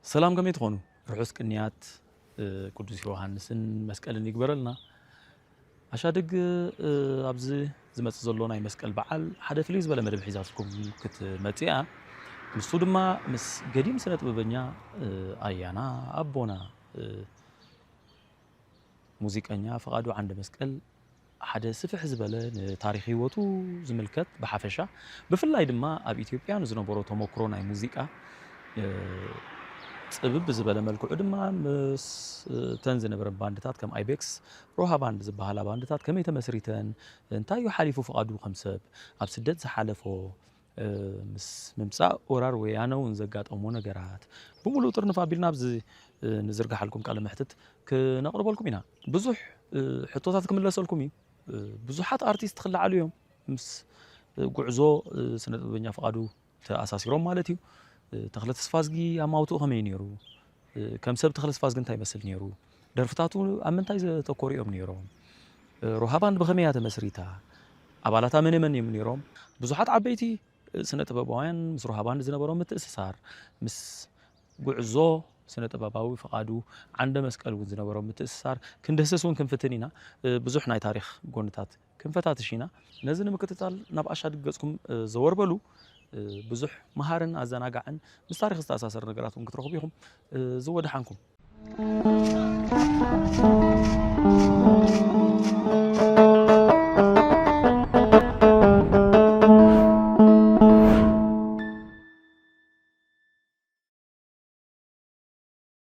ሰላም፣ ከመይ ትኾኑ? ርሑስ ቅንያት ቅዱስ ዮሃንስን መስቀልን ይግበረልና። ኣሻድግ ኣብዚ ዝመጽእ ዘሎ ናይ መስቀል በዓል ሓደ ፍልይ ዝበለ መደብ ሒዛትኩም ክትመጽእ እያ። ንሱ ድማ ምስ ገዲም ስነ ጥበበኛ ኣያና ኣቦና ሙዚቀኛ ፍቓዱ ዓንደ መስቀል ሓደ ስፍሕ ዝበለ ንታሪኽ ህይወቱ ዝምልከት ብሓፈሻ፣ ብፍላይ ድማ ኣብ ኢትዮጵያ ንዝነበሮ ተመክሮ ናይ ሙዚቃ ጽብብ ዝበለ መልክዑ ድማ ምስ እተን ዝነበረ ባንድታት ከም ኣይቤክስ፣ ሮሃ ባንድ ዝበሃላ ባንድታት ከመይ ተመስሪተን፣ እንታይ እዩ ሓሊፉ ፍቓዱ ከም ሰብ ኣብ ስደት ዝሓለፎ፣ ምስ ምምጻእ ወራር ወያነ እውን ዘጋጠሞ ነገራት ብምሉእ ጥርንፍ ኣቢልና ኣብዚ ንዝርግሓልኩም ቃለ መሕትት ክነቕርበልኩም ኢና። ብዙሕ ሕቶታት ክምለሰልኩም እዩ። ብዙሓት ኣርቲስት ክለዓሉ እዮም ምስ ጉዕዞ ስነ ጥበበኛ ፍቓዱ ተኣሳሲሮም ማለት እዩ። ተኽለ ተስፋዝጊ ኣማውትኡ ከመይ ነይሩ? ከም ሰብ ተኽለ ተስፋዝጊ እንታይ ይመስል ነይሩ? ደርፍታቱ ኣብ ምንታይ ዘተኮሩ እዮም ነይሮም? ሮሃ ባንድ ብኸመይ እያ ተመስሪታ? ኣባላታ መን መን እዮም ነይሮም? ብዙሓት ዓበይቲ ስነ ጥበባውያን ምስ ሮሃ ባንድ ዝነበሮም ምትእስሳር፣ ምስ ጉዕዞ ስነ ጥበባዊ ፍቓዱ ዓንደ መስቀል እውን ዝነበሮም ምትእስሳር ክንድህስስ እውን ክንፍትን ኢና። ብዙሕ ናይ ታሪኽ ጎንታት ክንፈታትሽ ኢና። ነዚ ንምክትታል ናብ ኣሻድግ ገጽኩም ዘወር በሉ። ብዙሕ መሃርን ኣዘናጋዕን ምስ ታሪኽ ዝተኣሳሰር ነገራት እውን ክትረኽቡ ኢኹም። ዝወድሓንኩም።